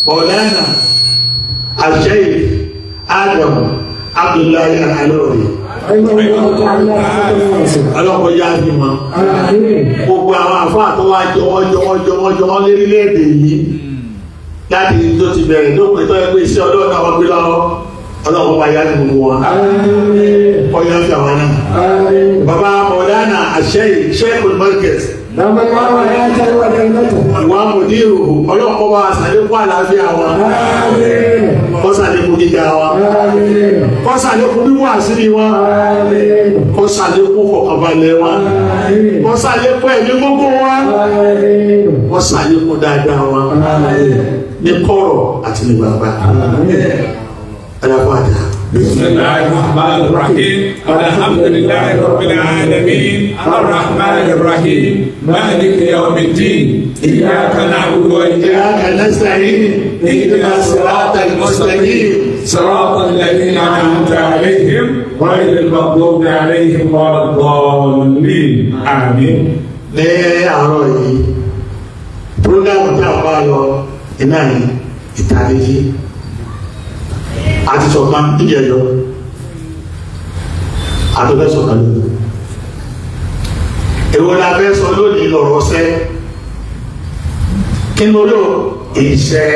Mọ̀lánà Al-Sheikh Adam Abdullahi Al-Alori. رحمه الله تعالى. Ọlọ́pọ̀ yá bí wọn. آمين. Gbogbo àwọn àfáà tó wá jọ wọ́n jọ wọ́n jọ wọ́n jọ wọ́n lérílẹ̀-èdè yìí láti tó ti bẹ̀rẹ̀ lópin tó yẹ pé iṣẹ́ Ọlọ́run náà wọ́n gbé lọ́wọ́, Ọlọ́run wá yá ní gbogbo wọn. آمين. Ọyọ́ fi àwọn náà. آمين. Bàbá Mọ̀lánà Àṣẹ́yì Sheikhul Markaz, دام الله حياته ودولته. ìwà mùdírù, Ọlọ́run kó bá wa ṣàlékún àlàáfíà wọn. آمين. Kó ṣàlékún gíga wọn. آمين. Kó ṣàlékún wíwọ́ àṣírí wọn. آمين. Kó ṣàlékún fọkànbalẹ̀ wọn. آمين. Kó ṣàlékún ẹ̀mí gbogbo wọn. آمين. Kó ṣàlékún dáadáa wọn آمين. ní kọ̀rọ̀ àti ní gbangba. آمين. Aláfáàdà. بسم الله الرحمن الرحيم. الحمد لله رب العالمين، الرحمن الرحيم، مالك يوم الدين، إياك نعبد وإياك إياك نستعين، اهدنا الصراط المستقيم، صراط الذين أنعمت عليهم، غير المغضوب عليهم ولا الضالين. آمين. Ní àárọ̀ yìí, program tí a bá lọ iná ní ìtàlẹ́jì àti sọ̀kan níjẹ̀jọ́, àtọ́fẹ́ sọ̀kan lónìí. Èwo la fẹ́ sọ lónìí? Lọ̀rọ̀ sẹ́ kí ni olóò iṣẹ́.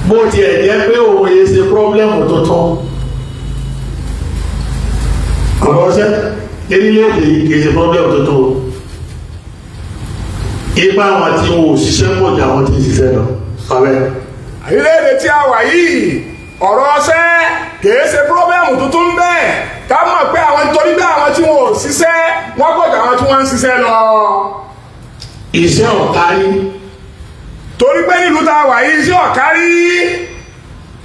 Bó tiẹ̀ jẹ́ pé òun yìí ṣe problem tuntun, ọ̀rọ̀ ṣẹ́ erílẹ̀-èdè yìí kìí ṣe problem tuntun. Ipa àwọn tí wọn ò ṣiṣẹ́ pọ̀ jù àwọn tí ń ṣiṣẹ́ lọ sọ́bẹ̀. Orílẹ̀-èdè tí a wà yìí, ọ̀rọ̀ ọṣẹ́ kìí ṣe problem tuntun. Bẹ́ẹ̀ ká mọ̀ pé àwọn, torí pé àwọn tí wọn ò ṣiṣẹ́, wọ́n pọ̀ jù àwọn tí wọ́n ń ṣiṣẹ́ lọ. Iṣẹ́ ọ̀kárí. Torí pé nílùú tá a wà yìí, iṣẹ́ ọ̀kárí.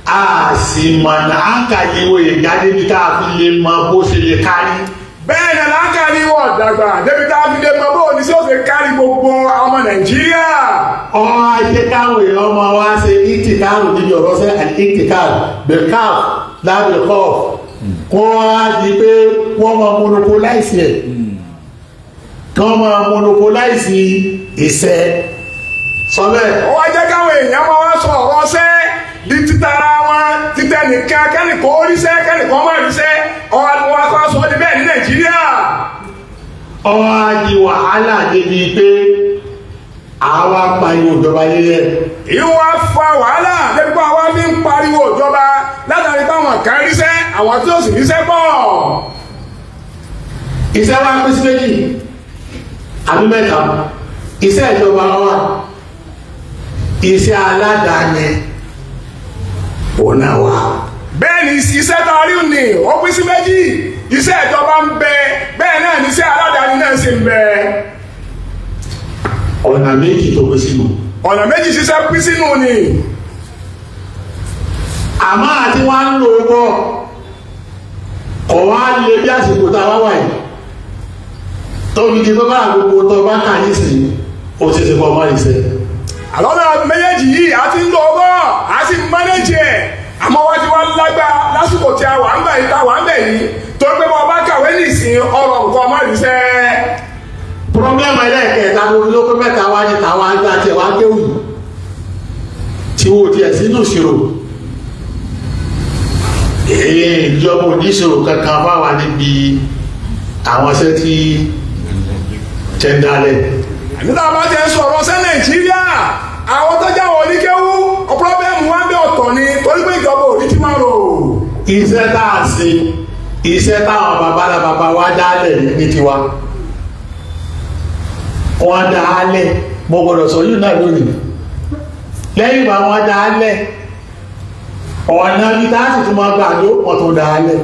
A sì mọ̀nà àǹkàyẹ̀wò ìjáde bí tá a fi lè mọ bó ṣe lè kárí. Bẹ́ẹ̀ ni láńkàrí wọ̀ dàgbà débi tá a fi lè mọ bóun ní sí ó ṣe kárí gbogbo ọmọ Nàìjíríà. Ọmọ ajé káwọn èèyàn ọmọ wa ṣe ìtìkáàrù níbi ọ̀rọ̀ sẹ́ àti ìtìkáàrù bẹ̀káàf lábẹ́ kọ́ọ̀f, kó wá di pé wọ́n máa monopolize ẹ̀, kí wọ́n máa monopolize ìṣẹ́ sọ bẹ́ẹ̀. Ó wá jẹ́ káwọn èèyàn máa wá sọ ọ̀rọ̀ ṣẹ́ di títara wọn, títẹ nìkan, kẹ́nìkan ó ríṣẹ́, kẹ́nìkan má ríṣẹ́. Ọ̀rọ̀ àwọn akọ́ sọ di bẹ́ẹ̀ ní Nàìjíríà. Ọwọ́ á di wàhálà débi pé àwa pariwo ìjọba yẹyẹ. Ìwọ́n fa wàhálà débi pé àwa fi ń pariwo ìjọba látàrí báwọn kan ríṣẹ́, àwọn tí ó sì ríṣẹ́ pọ̀. Iṣẹ́ wa pín sí méjì àbí mẹ́ta. Iṣẹ́ ìjọba wà, iṣẹ́ aládàáni òun náà wà. Bẹ́ẹ̀ ni iṣẹ́ tá a rí ni ó pín sí méjì. Iṣẹ́ ìjọba ń bẹ, bẹ́ẹ̀ náà ní iṣẹ́ aládàáni náà sì ń bẹ. Ọ̀nà méjì tó pín sínú. Ọ̀nà méjì ṣiṣẹ́ pín sínú ni. Àmọ́ àti wá ń lò bọ̀ kọ̀ wá lè bí àsìkò tá a wá wà yìí tó fi di pé bá gbogbo tó bá kà ní sí, ó ti ṣe kọ́ ọmọ ìṣẹ́. Àlọ́nà méjèèjì yìí a ti ń lò bọ̀, a sì ń mánéjì ẹ̀, àmọ́ wá ti wá lágbára lásìkò tí a wà ń bẹ̀ yìí, tá a wà ń bẹ̀ yìí, tó pé bọ́ bá kàwé nìsín, ọ̀rọ̀ nǹkan ọmọ ìṣẹ́. Problem ẹlẹ́ẹ̀kẹta lórí ló pé mẹ́ta wá ní tàwa àgbà tí wàá kéwì tí wo tiẹ̀ sínú ìṣirò. Èyí ìjọba oníṣòro kankan fáwa níbi àwọn iṣẹ́ tí tẹ́ ń dálẹ̀. Nígbà bá ti ń sọ̀rọ̀ sẹ́ Nàìjíríà, àwọn tó jáwọ́ oníkéwú, problem wá ń bẹ, ọ̀tọ̀ ni, torí pé ìjọba ò ní ti máa rò. Iṣẹ́ tá a ṣe, iṣẹ́ táwọn babalá baba wa dálẹ̀ ní tiwa, wọ́n dálẹ̀. Mo gbọ́dọ̀ sọ yìí náà lónìí. Lẹ́yìn ìgbà wọ́n dálẹ̀, ọ̀nà bí tá a sì tún máa gbà ló wọ́n tún dálẹ̀.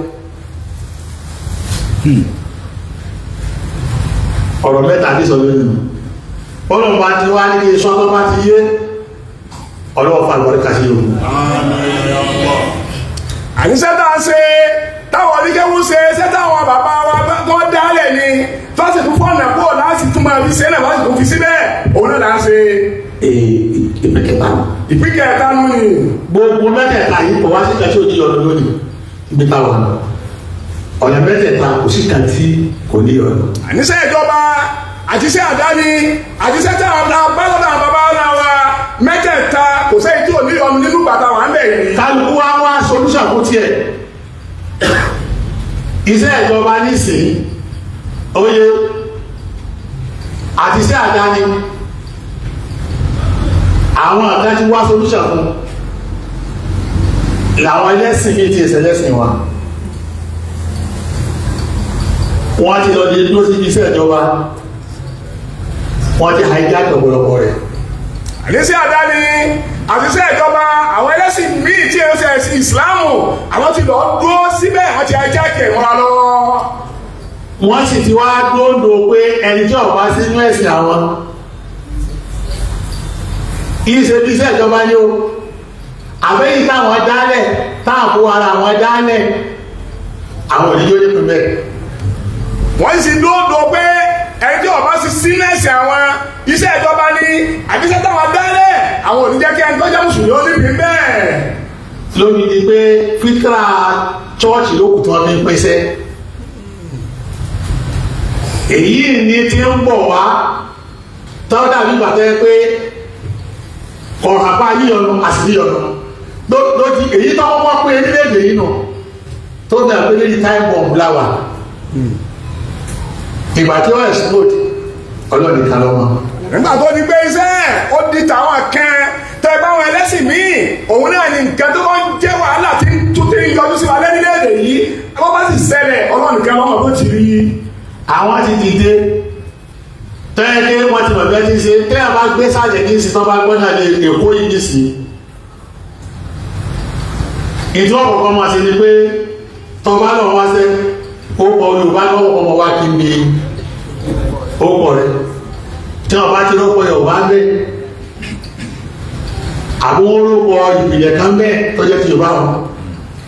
Ọ̀rọ̀ mẹ́ta ní sọ lónìí. Ọlọ́run bá ti wá ní kí iṣọ́ tó bá ti yé, ọlọ́wọ́ fa àlùbáríkà sí yòókù. Àníṣe tá a ṣe, táwọn oníkéwú ṣe, ṣé táwọn bàbá wa tó dálẹ̀ ni fásitì fún ọ̀nà kúrò láti tún máa fi ṣe náà, fásitì tún fi síbẹ̀, òun náà là ń ṣe. Ìpín kẹta. Ìpín kẹta nù ni. Gbogbo mẹ́tẹ̀ẹ̀ta yìí kò wá sí kan tí ò ní ọ̀nà lónìí ibi táwọn ọ̀nà mẹ́tẹ̀ẹ̀ta, kò sí kan tí kò ní ọ̀nà. Àníṣe ìjọba àti iṣẹ́ àdáni àti iṣẹ́ tí àwọn bá lọ́dọ̀ àwọn bàbá náà wa, mẹ́tẹ̀ẹ̀ta. Kò sẹ́yìn tí ò ní ọ̀nù nínú bàtà wà ń bẹ̀ yìí. Kálukú wá wá solution fún tiẹ̀. Iṣẹ́ ìjọba nísìnyí, oye, àti iṣẹ́ àdáni, àwọn kan ti wá solution fún làwọn ẹlẹ́sìn bíi ti ẹ̀sẹ̀ wa. Wọ́n ti lọ di dúró sí iṣẹ́ ìjọba, wọ́n ti hijack ọ̀pọ̀lọpọ̀ rẹ̀. Àdísí àdáni àtisẹ́ ìjọba, àwọn ẹlẹ́sìn míì tí ẹ ṣe ẹ̀sìn ìsìláàmù, àwọn ti lọ dúró síbẹ̀, wọ́n ti ajá kẹ̀ wọ́n lọ. Wọ́n sì ti wá dóńdó pé ẹni tí ó bá sínú ẹ̀sìn àwọn ìṣe bí iṣẹ́ ìjọba ni ó àbẹ́yìn táwọn dálẹ̀, táàkó ara àwọn dálẹ̀, àwọn òdíjọ́ nípìn bẹ́ẹ̀. Wọ́n sì dóńdó pé ẹni tí ó bá sí sínú ẹ̀sìn àwọn, iṣẹ́ ìjọba ni àbíṣẹ́ táwọn dálẹ̀, àwọn ò ní jẹ́ kí ẹni tó jẹ́ mùsùlùmí ó nípìn bẹ́ẹ̀. Lórí ni pé fitra chọ́ọ̀chì ló kù tí wọ́n fi ń pèsè èyí ni tí ń bọ̀ wá tọ́dà nígbà tó yẹ pé kọ̀ọ̀rọ̀ yíyọnu àti yíyọnu lójú èyí tó kọ́kọ́ pé orílẹ̀-èdè yìí nù tó dà pé lórí time bomb láwà ìgbà tí wọ́n explode, ọlọ́ọ̀nì kan lọ́mọ. Nígbà tó di pé iṣẹ́ ó di tàwọn kan tẹ báwọn ẹlẹ́sìn míì, òun náà ni nǹkan tó kọ́ ń jẹ́ wàhálà tí ń tún ti ń yọjú sí wa lẹ́rílẹ̀-èdè yìí. Wọ́n bá sì ṣẹlẹ̀, ọlọ́ọ̀nì kan lọ́mọ bó ti rí. Àwọn ti dìde tẹ́ẹ̀kẹ́, wọ́n ti mọ̀bẹ́ ti ṣe tẹ́ẹ̀ bá gbé sáàjẹ̀ ní ìsìn tó bá gbọ́nà lè Èkó yìí ní sí ìtú ọ̀kọ̀ọ̀kan máa ṣe ni pé tọba lọ wá sẹ́ ó pọ̀ Yorùbá lọ́wọ́ ọmọ wa kí n bí ó pọ̀ rẹ̀ tí wọ́n bá ti rọ́pọ̀ Yorùbá bẹ́ àbúrò rọ́pọ̀ ìpìlẹ̀ kan bẹ́ẹ̀ tó jẹ́ ti Yorùbá wọn,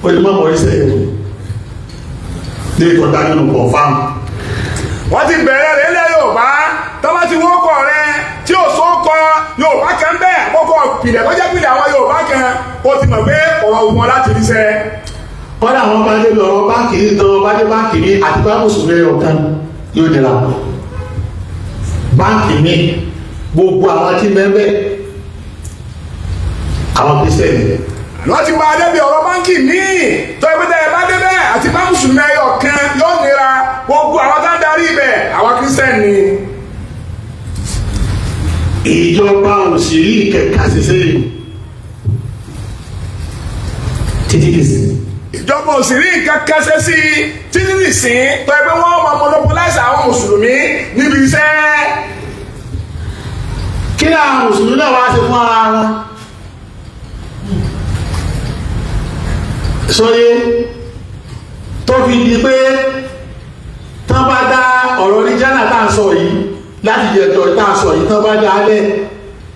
ó lè má mọ̀ orí sẹ́yìn lè tọ́ta nínú kọ̀ọ̀fáàmù. Wọ́n ti bẹ̀rẹ̀ rẹ̀ lẹ́ Yorùbá, tọ́ba ti wọ́kọ̀ rẹ tí ò sókọ Yorùbá kan bẹ́ẹ̀, àkókò ìpìlẹ̀ tó jẹ́ pìlẹ̀ àwọn Yorùbá kan, ó ti mọ̀ pé ọ̀rọ̀ wọn láti ríṣẹ́. Kọ́dà wọn bá dé lọ́rọ̀ báńkì ní tọrọ bá dé báńkì ní àti bá mùsùlùmí ẹyọ kan yóò nira. Báńkì ní gbogbo àwọn tí mẹ́mẹ́ àwọn Kristiẹni. Wọ́n ti bá débi ọ̀rọ̀ báńkì míì tó ẹgbẹ́ tẹ́ ẹ bá débẹ̀, àti bá mùsùlùmí ẹyọ kan yóò nira. Gbogbo àwọn tá ń darí ibẹ̀, àwọn Kristiẹni ni. Ìjọba ò sì rí ìkẹ̀kẹ́ àṣìṣe yìí títí dìsí. Ìjọba ò sì rí nǹkan kan ṣe sí i títí nìsín tó ẹgbẹ́ wọn máa monopolize àwọn mùsùlùmí níbi iṣẹ́. Kí ni àwọn mùsùlùmí náà wá ṣe fún ara wọn? Sóyé tó fi di pé tán bá dá ọ̀rọ̀ ní Ghana tá à ń sọ yìí láti jẹjọ tá à ń sọ yìí, tán bá dá alẹ́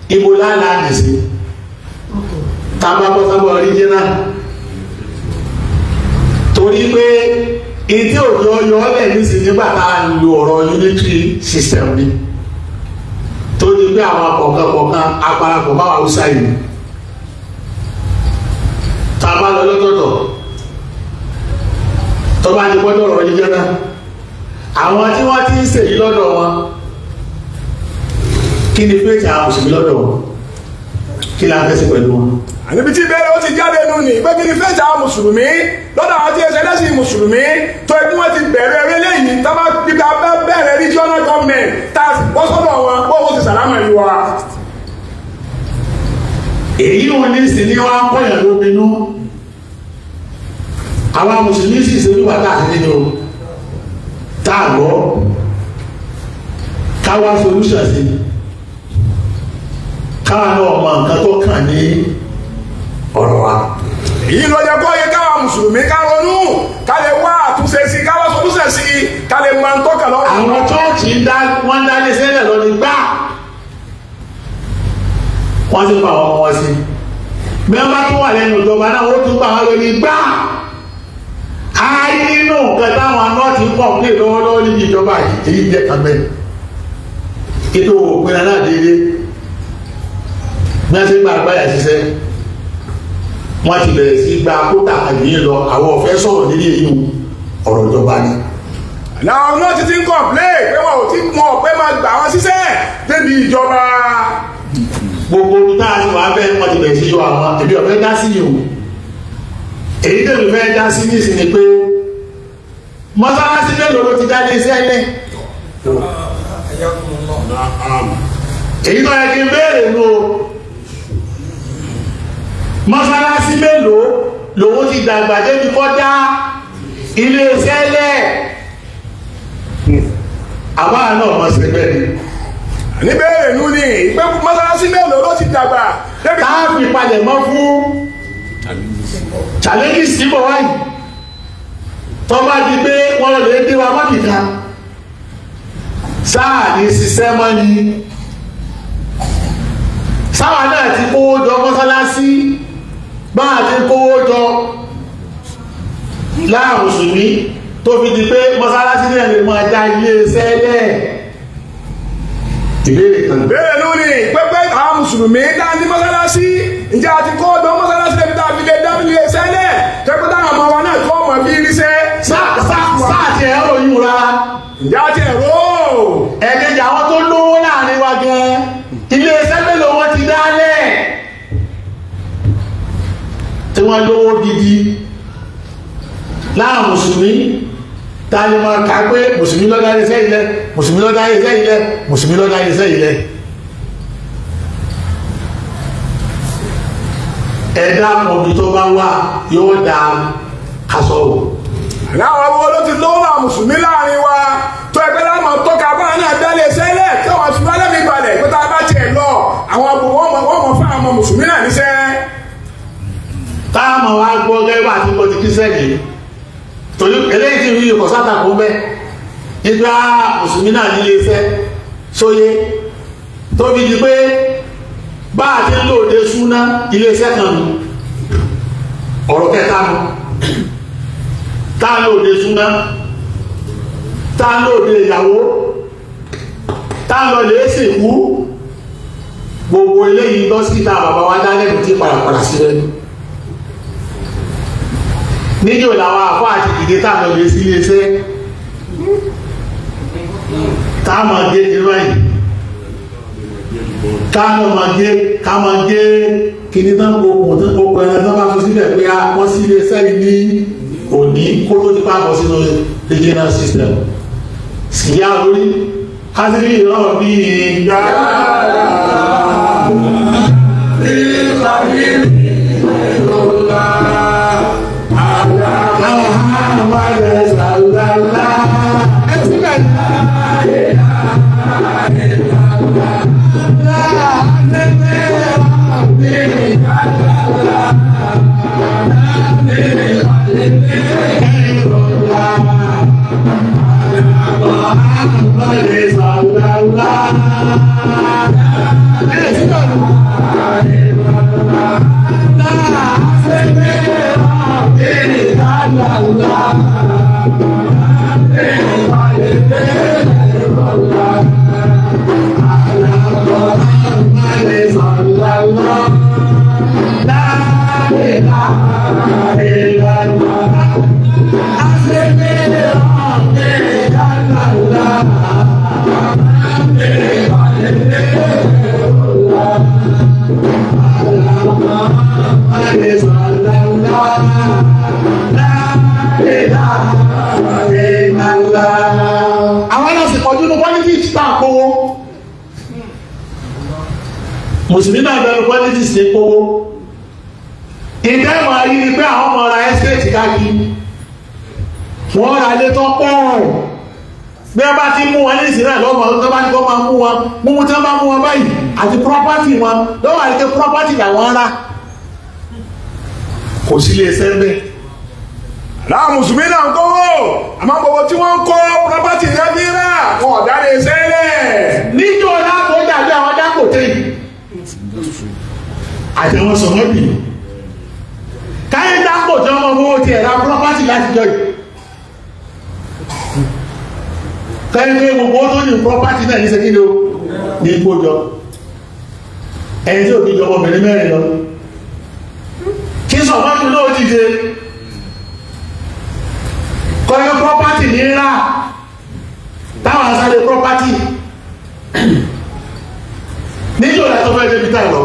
ibo láàlá nìsí tá a bá bọ́ sábọ̀ rí Ghana, torí pé ìdí òjò yọ ọ́lẹ̀ nísìnyí nígbà tá à ń lo ọ̀rọ̀ unitary system ni, tó di pé àwọn kọ̀ọ̀kan kọ̀ọ̀kan aparapọ̀ báwa Haúsá yìí tá a bá lọ lọ́tọ̀ọ̀tọ̀, tó bá ti gbọ́dọ̀ ọ̀rọ̀ yíyá náà, àwọn tí wọ́n ti ń ṣèyí lọ́dọ̀ wọn, kí ni fẹ́ẹ̀tì àwọn mùsùlùmí lọ́dọ̀ wọn? Kí la fẹ́ sí pẹ̀lú wọn? Àníbi tí ìbéèrè ó ti jáde nù ní pé kí ni fẹ́ẹ̀tì àwọn mùsùlùmí lọ́dọ̀ àwọn tí ẹsẹ̀ lẹ́sìn mùsùlùmí tó ẹbí wọn ti bẹ̀rẹ̀ eré lẹ́yìn tá bá gbígbà bá bẹ̀rẹ̀ regional government tá a bọ́ sọ́dọ̀ wọn bó o ti sàlámà yìí wa. Èyí wọn ní sí ní wọn kọyàn lóminú. Àwọn mùsùlùmí sì ṣe wíwà tá a ti nínú tá a gbọ́ káwá solution sí, káwa náà mọ nǹkan tó kàn ní ọ̀rọ̀ wa. Èyí ló yẹ kó yẹ káwa mùsùlùmí ká ronú, ká lè wá àtúnṣe sí, ká wá solution sí, ká lè máa ń tọ́ka lọ́rùn. Àwọn chọ́ọ̀chì ń dá wọ́n dá lé sẹ́lẹ̀ lọ ní gbà wọ́n ti pa àwọn ọmọ wọn sí bí wọ́n bá tún wà lẹ́nu ìjọba náà, ó tún pa àwọn lórí gbà á rí nínú nǹkan táwọn nọ́ọ̀tì ń pọ̀ pé lọ́wọ́lọ́wọ́ níbi ìjọba yìí. Èyí jẹ́ kan bẹ́ẹ̀ ètò òpin náà déédéé bí wọ́n ti gba àgbáyà ṣiṣẹ́, wọ́n ti bẹ̀rẹ̀ sí gba kótà àgbìyàn lọ. Àwọn ọ̀fẹ́ sọ̀rọ̀ nílé èyí, ọ̀rọ̀ ìjọba ni. Làwọn náà ti ń kọ̀m̀plé pé wọn ò tí wọn ò pẹ́ máa gbà wọn síṣẹ́ débi ìjọba. Gbogbo omi tá a ti wà bẹ́ẹ̀ wọ́n ti bẹ̀rẹ̀ sí yọ àwọn èmi ọ̀fẹ́ dá sí yìí o. Èyí tẹ̀lé fẹ́ dá sí nísìn ni pé mọ́sálásí mélòó ló ti dá lé iṣẹ́ lẹ̀? Èyí tó yẹ kí n béèrè nu o. Mọ́sálásí mélòó lòun ti dàgbà débi kọ́ dá ilé iṣẹ́ lẹ̀? Àwa náà mọ̀ sí bẹ́ẹ̀ ni. Níbẹ̀rẹ̀ nù ni pé mọ́sálásí mélòó ló ti dàgbà débi. Tá a fi palẹ̀ mọ́ fún challenges tí bọ̀ wáyìí, tó bá di pé wọ́n lè dé wa mọ́bì kan sáà ní ṣiṣẹ́ mọ́ ni, sáwà náà ti kówó jọ mọ́sálásí, bá a ti kówó jọ láàrùn mùsùlùmí tó fi di pé mọ́sálásí náà lè máa dá ilé iṣẹ́ lẹ̀. Ìbéèrè kan. Bẹ́ẹ̀ ló ní pẹ́pẹ́ àwọn mùsùlùmí dá ní mọ́sálásí, ǹjẹ́ a ti kọ́ ọdún mọ́sálásí débi tá a fi lè dá ilé iṣẹ́ lẹ̀ tẹ́pẹ́ táwọn ọmọ wa náà kọ́ ọmọ bí irinṣẹ́. Sáà ti ẹ̀rọ yìí rárá. Ǹjẹ́ a ti ẹ̀rọ. Ẹ̀kejì, àwọn tó lówó láàrin wa gan, ilé iṣẹ́ mélòó wọ́n ti dálẹ̀ tí wọ́n lówó gidi láàrin mùsùlùmí? Ta ni wọ́n kà pé mùsùlùmí ló dá iṣẹ́ ilẹ̀, mùsùlùmí ló dá iṣẹ́ ilẹ̀, mùsùlùmí ló dá iṣẹ́ ilẹ̀? Ẹ̀dá ọ̀bì tó bá wà yóò dá aṣọ wò. Láwọn owó ló ti lówó àwọn mùsùlùmí láàrin wa tó ẹgbẹ́ láwọn tọ́ka bá náà dálé iṣẹ́ lẹ̀ kí wọ́n fi wálé mi balẹ̀ pé tá a bá tiẹ̀ lọ àwọn wọ́n mọ̀ fún àwọn ọmọ mùsùlùmí náà níṣẹ́. Táàmù wa gbọ́ gẹ́gẹ́ bá ti gbọ́ ti kírísítẹ́nì torí eléyìí ti rí ikọ̀ sátàkùn bẹ́ẹ̀ nígbà mùsùlùmí náà nílé iṣẹ́ sóyé tó fi di pé bá a ti ń lòde súná ilé iṣẹ́ kan nù. Ọ̀rọ̀ kẹta nù, tá a lòde súná, tá a lòde ìyàwó, tá a lọ lè sìnkú, gbogbo eléyìí lọ́sítà bàbá wa dá lẹ́nu tí padàpadà sí lẹ́nu. Níjò làwọn àfọ́ àti ìdílé táwọn lè sí iléeṣẹ́ táwọn gé ní báyìí, táwọn máa gé, ká máa gé kíní tán, okùn tán, okùn ẹran tán bá fi sílẹ̀ pé wọ́n sí iléeṣẹ́ yìí ní òní kó tó ti pàbọ̀ sínú regional system síyá lórí kásìrì ìrọ̀ bíi Àwọn náà sì kọjú ní politics tá a kówó. Mùsùlùmí náà bẹ̀rù politics ní kówó. Ìdẹ́mọ̀ ayé ni pé àwọn ọmọ ra ẹ́sẹ̀tì káàkiri, wọ́n ra ilé tó pọ̀. Bí wọ́n bá ti mú wọn ní ìsìn náà lọ́mọ tó bá ní kó máa mú wọn múmú, tí wọ́n bá mú wọn báyìí àti property wọn lọ́wọ́, àti property làwọn rà, kò sí ilé iṣẹ́ bẹ́ẹ̀. Láwọn mùsùlùmí náà ń kówó, àmọ́ gbogbo tí wọ́n ń kó property náà fi rà, wọn ò dálé iṣẹ́ lẹ̀. Níjọ́ lápò dàbí àwọn Dangote àti àwọn sọmọ́bì káyé Dangote ọmọ owó ti ẹ̀rá property láti jọ yìí, káyé pé gbogbo tó ní property náà ní ṣe kí ni o ní kójọ ẹni tí òbí jọmọ obìnrin mẹ́rin lọ, kí sọmọ́bì náà dìde kọ́yọ́ property ní rà táwọn asáré property níjọ́ ìlà tó fẹ́ débi tá ìlọ.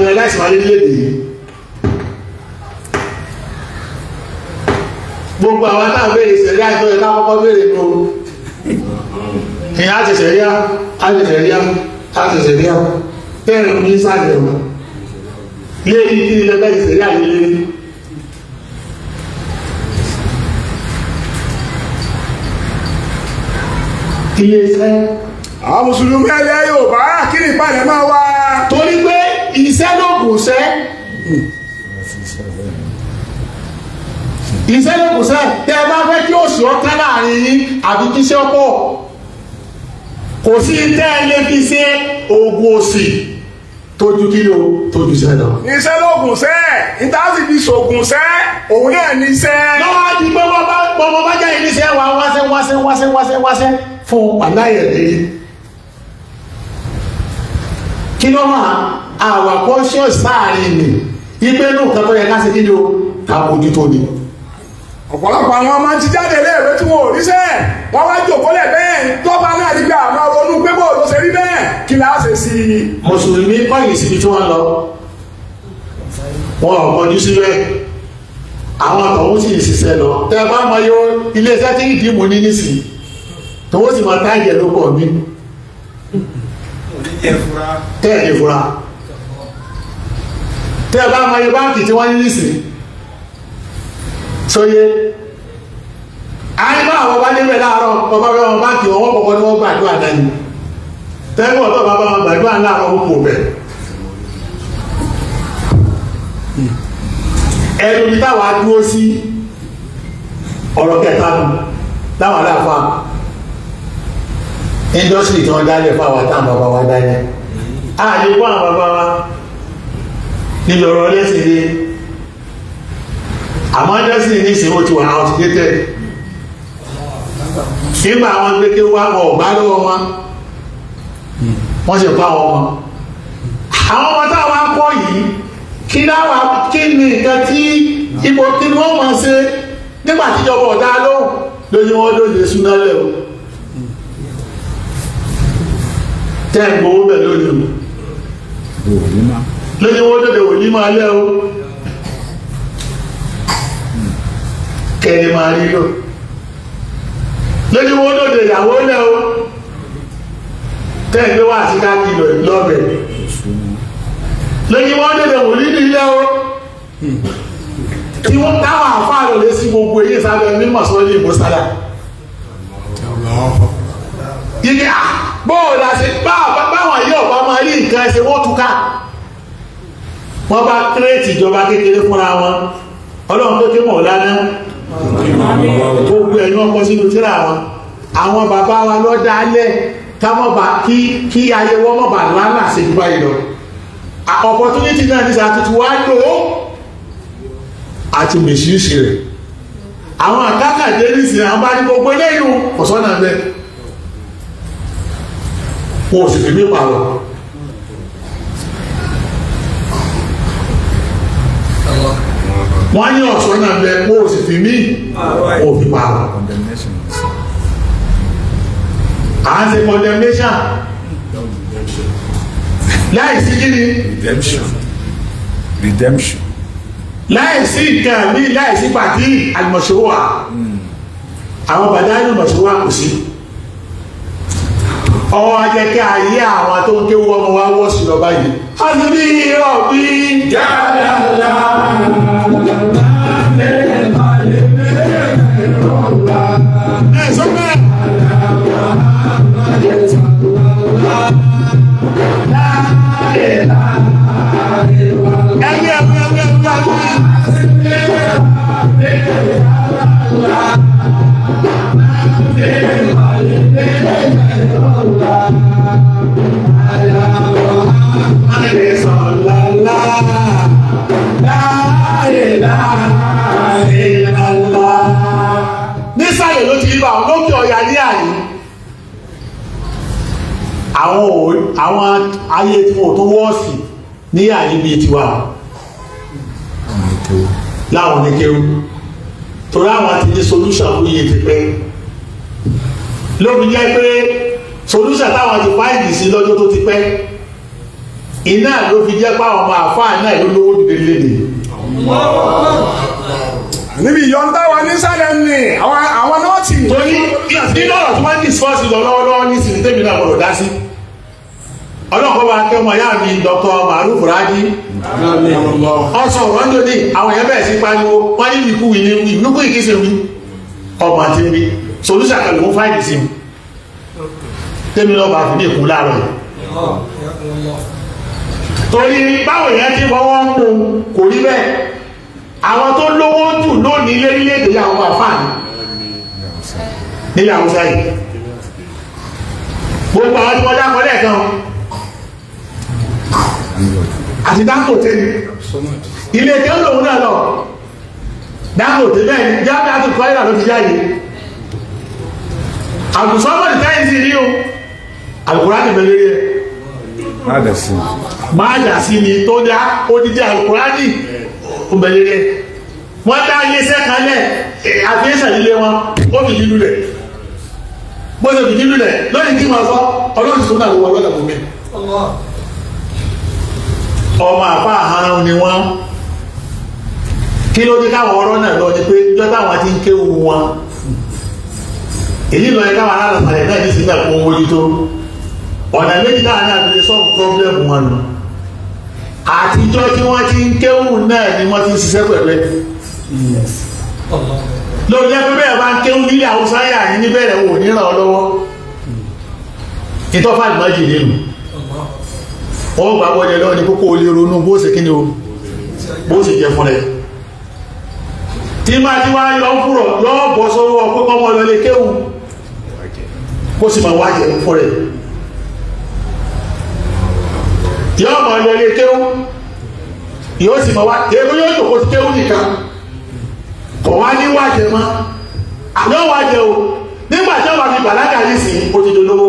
marginalize wa lédè yìí. Gbogbo àwọn táà béèrè sẹ̀ríà tó yẹ ká kọ́kọ́ béèrè nù. Ìyá ti sẹ̀ríà, á ti sẹ̀ríà, á ti sẹ̀ríà. Bẹ́ẹ̀ ní sàlẹ̀ o. Léyìí kí ni lẹ́gbẹ́ ìsẹ̀ríà yìí lérí. Ilé-iṣẹ́. Àwọn mùsùlùmí ẹlẹ́ Yorùbá kí ni ìpalẹ̀ máa wá. Torí pé iṣẹ́ ló kù sẹ́. Iṣẹ́ ló kù sẹ́. Tẹ́ ẹ bá fẹ́ kí òṣì ọ̀tá láàrin yín àbí kí iṣẹ́ pọ̀. Kò sí tẹ́ ẹ lè fi ṣe oògùn òṣì tójú kí ló tójú iṣẹ́ lọ. Iṣẹ́ lóògùn sẹ́, ìta sì fi ṣògùn sẹ́, òun náà ní iṣẹ́. Lọ́wọ́ di pé wọ́n bá ọmọ bá jáde níṣẹ́ wa wáṣẹ́ wáṣẹ́ wáṣẹ́ wáṣẹ́ wáṣẹ́ fún aláyẹ̀ lérí. Kí ló máa àwà conscious sáàrin ni ipe inú nǹkan tó yẹ ká ṣe kí ni o ká mójútó ni. Ọ̀pọ̀lọpọ̀ àwọn ọmọ ti jáde léèwé tí wọn ò ríṣẹ́, wọ́n wá jòkólẹ̀ bẹ́ẹ̀ tọ́ba náà nígbà àwọn ronú pé bó ló ṣe rí bẹ́ẹ̀ kí la ṣe sí i. Mùsùlùmí kọ̀yìn síbi tí wọ́n lọ, wọn ò kọjú síbẹ̀, àwọn àtọ̀hún sì ń ṣiṣẹ́ lọ. Tẹ́ ẹ bá mọ iye iléeṣẹ́ tí ìdí mú ní nísìnyí tó wọ́n sì mọ táyẹ̀ ló pọ̀ mí tẹ́ ẹ̀ ní fura. Tẹ́ ẹ bá mọ iye báńkì tí wọ́n ní nísìnyí sóye àyíká àwọn bá débẹ̀ láàárọ̀ ọba bá wọn báńkì wọn wọ́n kọ̀ọ̀kan ni wọ́n gbàdúrà náà ni tẹ́gbọ̀n tó bá bá wọn gbàdúrà láàárọ̀ ó kò bẹ̀. Ẹnu ní táwa dúró sí ọ̀rọ̀ kẹta nù láwọn aláfa indọ́sírì tí wọ́n dálẹ̀ fáwọn táwọn bàbá wa dálẹ̀ ààyè fún àwọn bàbá wa níbi ọ̀rọ̀ lẹ́sìn dé. Àmọ́ indọ́sírì ní ìsìn ó ti wà outdated. Nígbà àwọn gbéké wá wọn ò bá lọ́wọ́ wọn, wọ́n sì kọ́ àwọn ọmọ àwọn ọmọ táwọn akọ́ yìí kí láwà kí ni nǹkan tí ipò kí ni wọ́n máa ṣe nígbà tíjọba ọ̀dá lóhùn lójú wọn lóde súná lẹ̀ o tẹ́ ń gbowó bẹ̀ lónìí o lójú wọn lóde òní máa lẹ́ o kẹ́ni máa rí lò lójú wọn lóde ìyàwó lẹ́ o tẹ́ ń gbé wá sí káàkiri lọ́bẹ̀ lójú wọn lóde òní nílẹ̀ o tí wọ́n táwọn àfáà lè sí gbogbo èyí sábẹ́ mímọ̀ sọ́lé ìmọ̀sára yìí à bóòlù àti báwọn yóò bá máa rí nǹkan ẹsẹ̀ wọ́n túká. Wọ́n bá kírètì ìjọba kékeré fúnra wọn. Ọlọ́run tó ké mọ̀ lánàá gbogbo ẹ̀yìn wọn kọ sínú tíra wọn. Àwọn bàbá wa lọ dálẹ̀ kámọ́ba kí ayé wọn mọ̀ bà lálà sí ju báyìí lọ. Opportunity náà ní sàtútù wá lò ó àti mèṣíṣì rẹ̀. Àwọn àkákàdé nísìnyí àwọn bá ní gbogbo eléyìí ọ̀sán náà bẹ́ẹ̀ wọn ò sì fi mí pààrọ̀. Wọ́n ní ọ̀sán náà bẹ́ẹ̀ wọn ò sì fi mí wọn ò fi pààrọ̀. À ń ṣe condemnation láìsí kíni Redemption. Redemption. láìsí nǹkan mi, láìsí pàtí àlùmọ̀ṣòwà àwọn bàdá àlùmọ̀ṣòwà kò sí. Ọwọ́ ajẹ́kẹ́ ayé àwọn tó ń kéwú ọmọ wa wọ́ sí lọ báyìí. A ti bí irọ́ bí ẹ̀ sọ bẹ́ẹ̀. Ẹgbẹ́ ẹgbẹ́ ẹgbẹ́ ẹgbẹ́ ẹgbẹ́. Nísàlẹ̀ ló ti rí bá lókè ọ̀yà ní àyè àwọn ayé tí wọ́n tó wọ́ọ̀sì ní àyè bíi tiwa láwọn ní kéwú torí àwọn ti ní solution fún iye ti pẹ́ lóbi jẹ́ pé solution táwọn ti fáìlì sí lọ́jọ́ tó ti pẹ́. Iná ló fi jẹ́ pé àwọn ọmọ àfáà náà ló lówó jù lédè. Níbi ìyọnu táwa nísàlẹ̀ ni àwọn nọ́ọ̀tì. Torí nínú ọ̀rọ̀ tí wọ́n ń discuss lọ lọ́wọ́lọ́wọ́ ní sinmi tẹ́mi náà gbọ́dọ̀ dá sí. Ọlọ́kọ̀ bá kẹ́ ọmọ ìyá mi Dr. Maruf Raji. Ọsọ ọ̀rọ̀ ń lòdì àwọn èèyàn bẹ̀rẹ̀ sí pariwo wọ́n ní ìlú ìní ìlú ìkísí wí. Ọmọ àti wí. Solúṣà kan lòún fáìlì sí mi. Tẹ́mi náà bá fi ní ìkú láàárọ̀ yìí. Torí báwo èèyàn ti fọwọ́ ń mú kò rí bẹ́ẹ̀. Àwọn tó lówó jù lónìí lérílẹ̀-èdè àwọn àfáàní nílẹ̀ Haúsá yìí. Gbogbo àwọn tí wọ́n dákọ̀ lẹ́ẹ̀kan àti Dangote ni ilé tí ó lòun náà lọ Dangote bẹ́ẹ̀ ni jáde àti kọ́ìlà ló ti jáde. Àgùsọ́mọ̀dì táyì sí rí o, Àlùkùránì bẹ̀rẹ̀ rí ẹ máa dà sí ni tó dá odidi Àlùkùránì bẹ̀rẹ̀ rí ẹ. Wọ́n dá iléeṣẹ́ kan lẹ̀ àfihàn ilé wọn ó fìdí lulẹ̀, bó ṣe fìdí lulẹ̀ lónìí kí wọ́n sọ ọlọ́run tó náà wọ ọlọ́dà bòmí. Ọmọ àfa àhán ni wọ́n. Kí ló dé káwọn ọ̀rọ̀ náà lọ ni pé ìjọ táwọn ti ń kéwu wọn èyí lọ yẹ káwọn alálàpàlẹ̀ náà ní sígbà kó mójútó ọ̀nà méjì táwọn náà fi lè sọ́ọ̀fù pọ́blẹ́mù wọn nù. Àtijọ́ tí wọ́n ti ń kéwù náà ni wọ́n ti ń ṣiṣẹ́ pẹ̀lú ẹ̀. Lórí ẹgbẹ́ bẹ́ẹ̀ bá ń kéwù nílẹ̀ Haúsá yà ní níbẹ̀rẹ̀ wò ní ràn ọ́ lọ́wọ́. Ìtọ́fà ìmọ̀jì nínú wọ́n gbà bọ́jẹ lọ́wọ́ ní kókó olè ronú bó ṣe kí ni o bó ṣe jẹ fún rẹ̀. Tí máa ti wá yọ fúrọ̀ yọ bọ́ sọ́wọ́ pé kọ́mọ lọ lè kéwù kó sì máa wájẹ fún rẹ̀. Yọ mọ̀ lọ lè kéwù yóò sì máa wá èkó yóò jòkó sí kéwù nìkan kọ̀ wá ní wájẹ mọ́ àlọ́ wájẹ o. Nígbà tí wọ́n bá fi bàlágà yìí sí ó ti dolówó.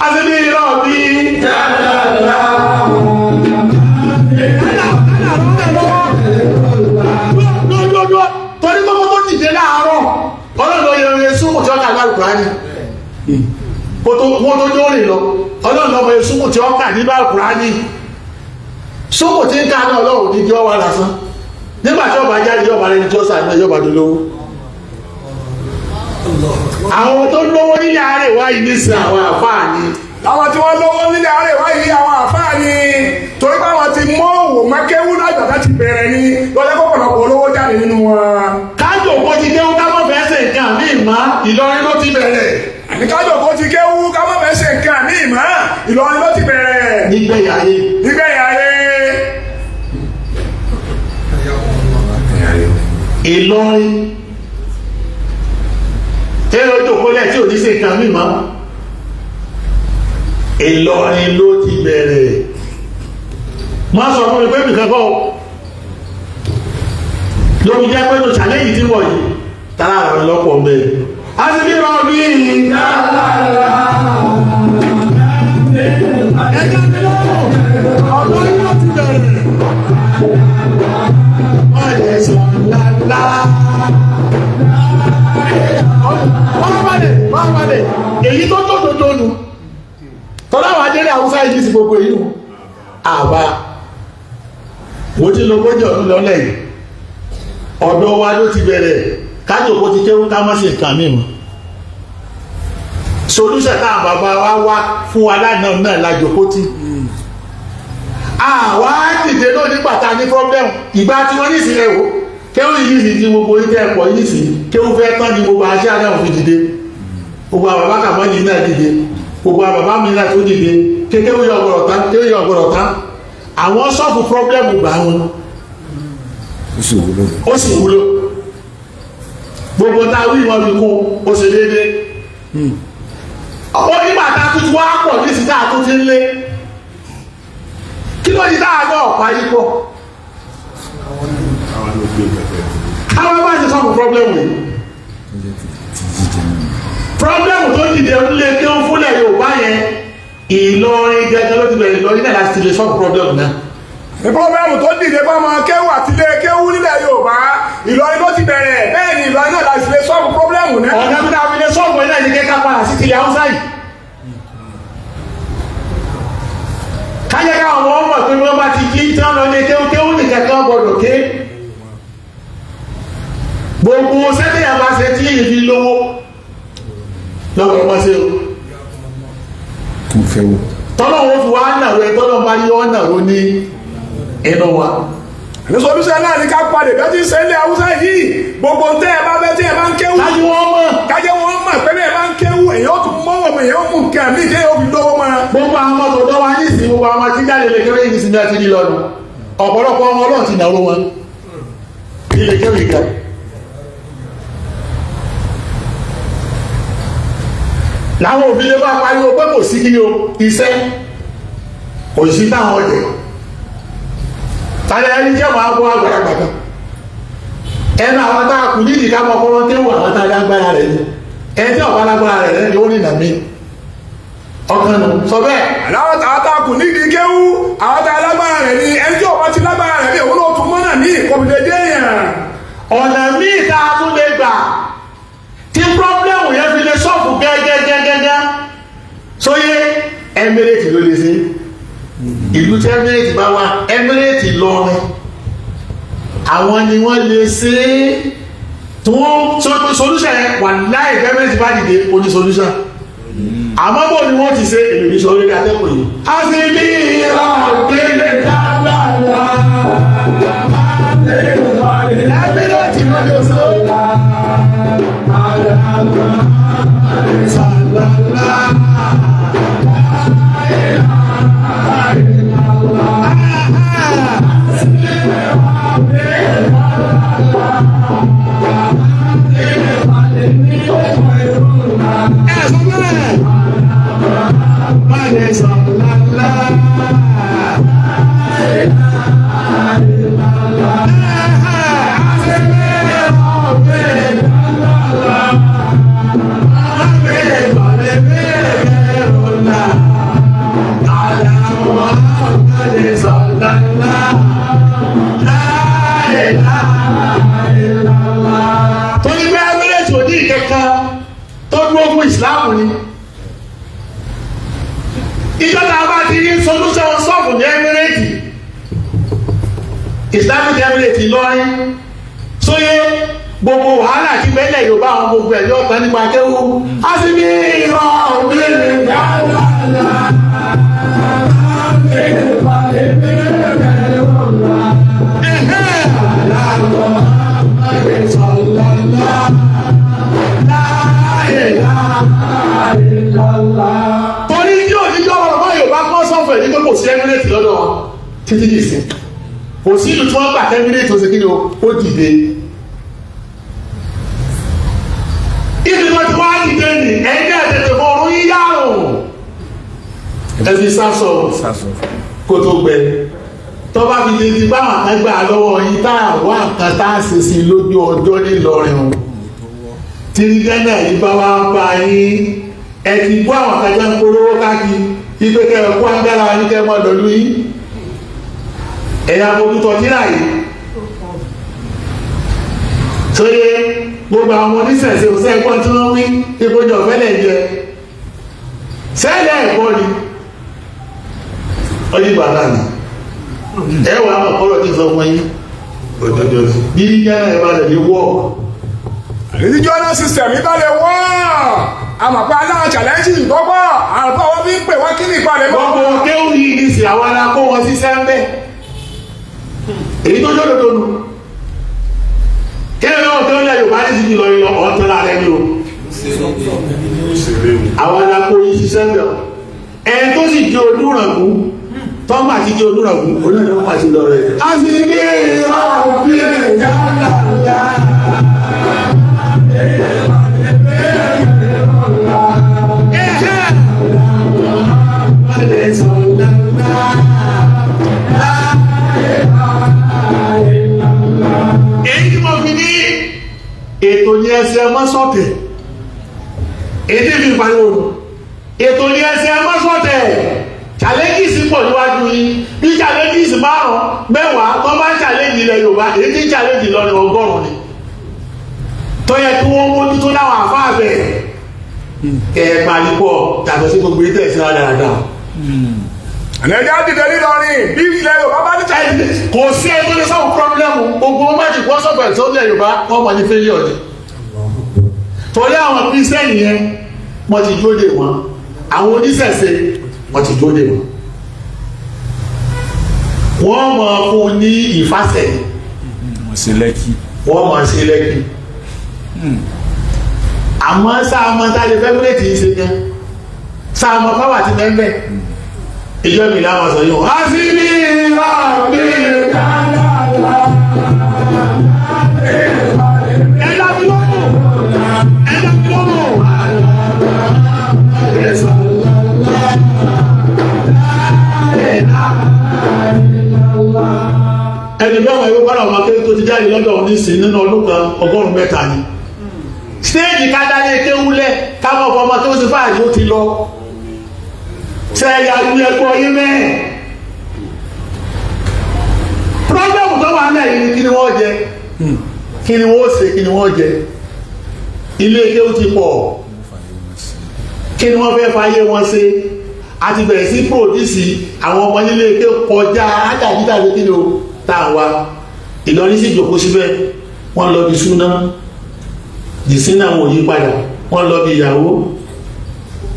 Àti bí irọ́ bí. Lójoojú torí kókó tó dìde láàárọ̀ ọlọ́run yẹ oye súnmù tí ó kà lálùkù rání. Wọ́n tó jó rìn lọ ọlọ́run lọ́mọ yẹ súnmù tí ó kà ní lálùkù rání. Súnmù tí ń ká náà ọlọ́run ní jọ́ wa lásán. Nígbà tí ọba jáde yọba rẹni tí ó sàánú yọba dolówó. Àwọn tó lówó nílẹ̀ àárẹ̀ wáyé nísìn àwọn àfáà ni. Àwọn tí wọ́n lówó nílẹ̀ àárẹ̀ wáyé àwọn àfáà ni, torí pé àwọn ti mọ́ òwò mọ́kéwú lágbàtà ti bẹ̀rẹ̀ ni lọ́jọ́ pọ̀pọ̀lọpọ̀ olówó jáde nínú wọn. Kájò kó ti kéwú ká mọ̀ fẹ́ ṣe nǹkan ní ìmọ̀ Ìlọrin ló ti bẹ̀rẹ̀. Àní kájò kó ti kéwú ká mọ̀ fẹ́ ṣe nǹkan ní ìmọ̀ Ìlọrin ló ti bẹ̀rẹ̀. Nígbẹ̀yà ayé. Nígbẹ̀yà ayé. Ìlọrin tẹ́lẹ̀ ojú òkúlẹ̀ tí ò ní ṣe nǹkan mímọ́ Ìlọrin ló ti bẹ̀rẹ̀. Má sọ fún mi pé nìkan kọ́ lórí jẹ́ pé ní challenge tí wọ̀ yìí tara rẹ̀ lọ́pọ̀ mẹ́ a sì bí rọ bí ẹjọ́ mi lọ́wọ́ ọ̀dọ́ yìí ló ti bẹ̀rẹ̀. Wọ́n lè sọ lálá wọ́n èyí tó tó tó tó nù tọ́lá wà délé Haúsá yìí sí gbogbo èyí àbá mo ti lọ gbọ́jọ̀ ọdún lọ́lẹ̀ yìí ọ̀dọ̀ wa ló ti bẹ̀rẹ̀ kájòkó ti kéwú ká má ṣe nǹkan mímu solúṣẹ̀ táwọn bàbá wa wá fún wa lánàá náà lájòkó tí àwa dìde náà nígbà tá a ní problem ìgbà tí wọ́n ní ìsìn ẹ̀wò kéwú yìí sì ti gbogbo yìí tẹ́ ẹ̀pọ̀ yìí sì kéwú fẹ́ tán ni gbogbo aṣẹ́ àdáhùn fi dìde gbogbo àwọn bàbá kàmọ́lì náà dìde gbogbo àwọn bàbá mi náà tó dìde kéwú yọ ọgbọ̀rọ̀ tán kéwú yọ ọgbọ̀rọ̀ tán àwọn sọ́ọ̀fù problem gbà wọn ó sì wúlò gbogbo tá a wí wọn fi kún ó ṣe déédéé ó nígbà tá a tún wá pọ̀ ní sí tá a tún ti ń lé kí ló di táà náà parí pọ̀ àwọn bá ṣe sọ́ọ̀fù problem yìí problem tó dìde onílé tí ó ń fúnlẹ̀ Yorùbá yẹn Ìlọrin gẹ́gẹ́ ló ti bẹ̀rẹ̀ Ìlọrin náà láti lè sọ́ọ̀fù problem náà. Ní pọ́blẹ́mù tó dìde fáwọn akéwù àti ilé kéwú nílẹ̀ Yorùbá Ìlọrin ló ti bẹ̀rẹ̀ bẹ́ẹ̀ ni Ìlọrin náà láti lè sọ́ọ̀fù pọ́blẹ́mù náà. Ọ̀nà tó dáa fi lè sọ́ọ̀fù ẹ̀ náà ní kẹ́kẹ́ padà sí tilẹ̀ Haúsá yìí. Kájẹ́ káwọn ọmọ kankan gbọdọ̀ ké. Gbogbo sẹ́tẹ̀yà bá ṣe tí ìfi lówó lọ́wọ́ wọn ṣe o. Kò fẹ́ wò. Tọ́lọ́ wọn fi wá nàró ẹ, tọ́lọ́ bá yọ nàró ní inú wa. Ní solúṣẹ́ náà ní ká padà bẹ́ẹ̀ tí ń ṣe ilé Haúsá yìí, gbogbo tẹ́ ẹ bá fẹ́ tí ẹ bá ń kéwú. Kájú wọn mọ̀. Kájẹ́ wọn mọ̀ pé bẹ́ẹ̀ bá ń kéwú, èyí ó tún mọ́wọ́ mọ̀, èyí ó mú nǹkan mí tí yóò fi lówó mọ́. Gbogbo àwọn ọmọ tọ̀dọ̀ wa ní ìsìn, gbogbo àwọn tí jáde lè kéré yìí sinmi àti lílọ́nu, ọ̀pọ̀lọpọ̀ ọmọ Ọlọ́run ti nàró wọn ilé kéwì kan. Làwọn òbí lè bá pariwo pé kò sí kí o iṣẹ́ kò sí táwọn ọ̀jẹ̀ tàbí ẹni jẹ́ máa bọ́ àgbàlagbà kan ẹnu àwọn tá a kù nídìí ká mọ ọkọ kéwù, àwọn tá a lágbára rẹ̀ ni ẹni tí ọ̀pá lágbára rẹ̀ ni ó rìnà mí ọkàn nù sọ bẹ́ẹ̀. Àwọn tá a kù nídìí kéwú, àwọn tá a lágbára rẹ̀ ni ẹni tí ọba ti lágbára rẹ̀ ni òun náà tún mọ́nà ní ìkọ̀bìlẹ̀ dé yẹn. Ọ̀nà míì tá a tún lè gbà tí pírọ́blẹ́mù yẹn fi lè sọ́ọ̀fù gẹ́gẹ́gẹ́gẹ́ sóyé, Emirate ló lè ṣe. Ìlú tí Emirate bá wà, Emirate lọrin, àwọn ni wọ́n lè ṣe é tí wọ́n sọ pé solution yẹn wà láì Emirate bá dìde ó ní solution. Àmọ́ bò ni wọ́n ti ṣe èlò ní sọ lórí atẹ́kùn yìí. A sì ní ìrọ̀lẹ́ dáadáa. Emirate ló lè ṣe. Torí pé Emirates ò ní ìkẹ̀kẹ́ tó dúró fún ìsìláàmù ni. Ìjọba bá ti rí solution sọ́ọ̀fù ní Emirates, Islamic Emirates Ìlọrin, sóyé gbogbo wàhálà tí bẹ́lẹ̀ Yorùbá àwọn gbogbo ẹ̀ yóò tán nípa kéwú. A sì ní ìrọ̀ òbí dáadáa. Torí tí òjijì ọ̀rọ̀ ọmọ Yorùbá kọ́ sọ́fẹ̀ ní pé kò sí Emirates lọ́dọ̀ wọn títí dì sí. Kò sí ìlú tí wọ́n gbà Emirates ó ṣe kí ni ó dìde. Ibi tó ti wá dìde nì, ẹ̀yin náà tètè fọ ọ̀run yíyá o. Ẹ fi sásọ kó tó gbẹ. Tó bá fi lè di báwọn kan gbà lọ́wọ́ yín tá a wá nǹkan tá a ṣe sí lójú ọjọ́ nílọrin o. Tí gánà yìí bá wá bá yín, ẹ ti bú àwọn kan jẹ́ ń polówó káàkiri ipe kẹ́ ẹ kó agbára yín kẹ́ ẹ mọ́ lọ́lú yín. Ẹ̀yà mójútó tíra yìí. Sóyè gbogbo àwọn oníṣẹ̀ṣe òṣè ẹ̀gbọ́n tí wọ́n wí ìkójọ fẹ́lẹ̀ jẹ. Sẹ́lẹ̀ ẹ̀kọ́ ni. Ó yí bàbá mi. Ẹ wà á mọ̀ kọ́rọ̀ tí ń sọ fún yín. Òdodo bí gánà ẹ̀ bá lè ní wọ́ọ̀. Regional system ìbálẹ̀ wọ́n àmọ̀pá aláwọ̀ challenges gbọ́gbọ́ àrùn àwọn fi ń pè wọ́n kí ní ìpalẹ̀ mọ́. Gbogbo kéwù yìí ní sí àwọn ará kó wọn sí sẹ́ńbẹ́. Èyí tó jọ́dọ̀ nù. Kéwù náà tó ń lẹ Yorùbá ní síbi lọ yọ ọ̀tọ́ lára ẹni o. Àwọn ará kó yín sí sẹ́ńbẹ́ o. Ẹni tó sì di olúrànkú, tọ́gbà ti di olúrànkú, olúrànkú pàṣẹ lọ rẹ̀. A sì ní ìrọ̀rùn bí ẹ̀yà ńlá. Èyí tí mo fi ní ètò ní ẹsẹ̀ mọ́sọ̀tẹ̀, èdè fi pariwo nù. Ètò ní ẹsẹ̀ mọ́sọ̀tẹ̀, challenges pọ̀ níwájú yín. Bí challenges 5, 10 tó bá ń challenge ilẹ̀ Yorùbá, èyí tí ń challenge Ìlọrin 100 ni tó yẹ kí wọ́n mójútó láwọn àfáà bẹ̀ kẹ́ ẹ parí pọ̀ yàtọ̀ sí gbogbo ètò ẹ̀sìn rádaràda. Nàìjíríà dìde nílọrin bí ilẹ̀ Yorùbá bá ní challenge. Kò sí ẹni tó lè solve problem. Gbogbo wọn bá ti kọ́ sọ̀tọ̀ ìsọ́lẹ̀ Yorùbá, wọ́n mọ̀ ní failure ni. Torí àwọn Christian yẹn, wọ́n ti jóde wọn. Àwọn oníṣẹ̀ṣe, wọ́n ti jóde wọn. Wọ́n mọ̀ fún ní ìfàsẹ̀. Wọ́n ṣe Lẹ́kì. Wọ́n mọ̀ sí Lẹ́kì. Àmọ́ sáàmọ́ tá a lè fẹ́ mẹ́rẹ̀tì yìí ṣe gan, sáàmọ́ power ti mẹ́mẹ́ ìjọ mi láwọn sọ yóò á sí ní ìlànà. Ẹ̀dá mi lọ́rùn, ẹ̀dá mi lọ́rùn. Ẹni bí àwọn ìwé padà wọn akéwì tó ti jáde lọ́dọ̀ òní sí nínú ọdún kan, 300 ni. Stage kádálé kéwúlẹ̀ káwọn ọmọ tó ti fáàrí ó ti lọ. Sẹ́yà ní ẹgbọ́ yín mẹ́ẹ̀. Problem tó wà náà yìí ni, kí ni wọ́n jẹ, kí ni wọ́n ṣe, kí ni wọ́n jẹ? Ilé kéwú ti pọ̀. Kí ni wọ́n fẹ́ fàyè wọn ṣe? A ti bẹ̀rẹ̀ sí produce àwọn ọmọ nílé kéwú kọjá ájàjíjà. Kí ni o tá à ń wá? Ìlọrin sì jòkó síbẹ̀. Wọ́n lọ bí súná dìsínà, wọn ò yí padà. Wọ́n lọ bí ìyàwó,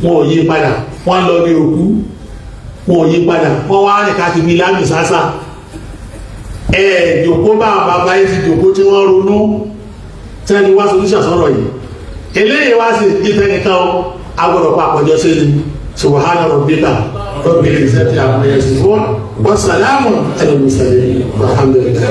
wọn ò yí padà. Wọ́n lọ bí òkú, wọn ò yí padà. Wọ́n wá rìn káàkiri bí lámì sásà. Ẹ jòkó bá àwọn bàbá yìí ti jòkó tí wọ́n ronú tẹ́ni wá solution sọ̀rọ̀ yìí. Eléyìí wá sí ìfẹ́ nìkan o, agbọ́dọ̀ papọ̀ jọ sí ni. Subhana rabbika rabbil izzati amma yasifun wa salamun ala al-mursalin walhamdulillah.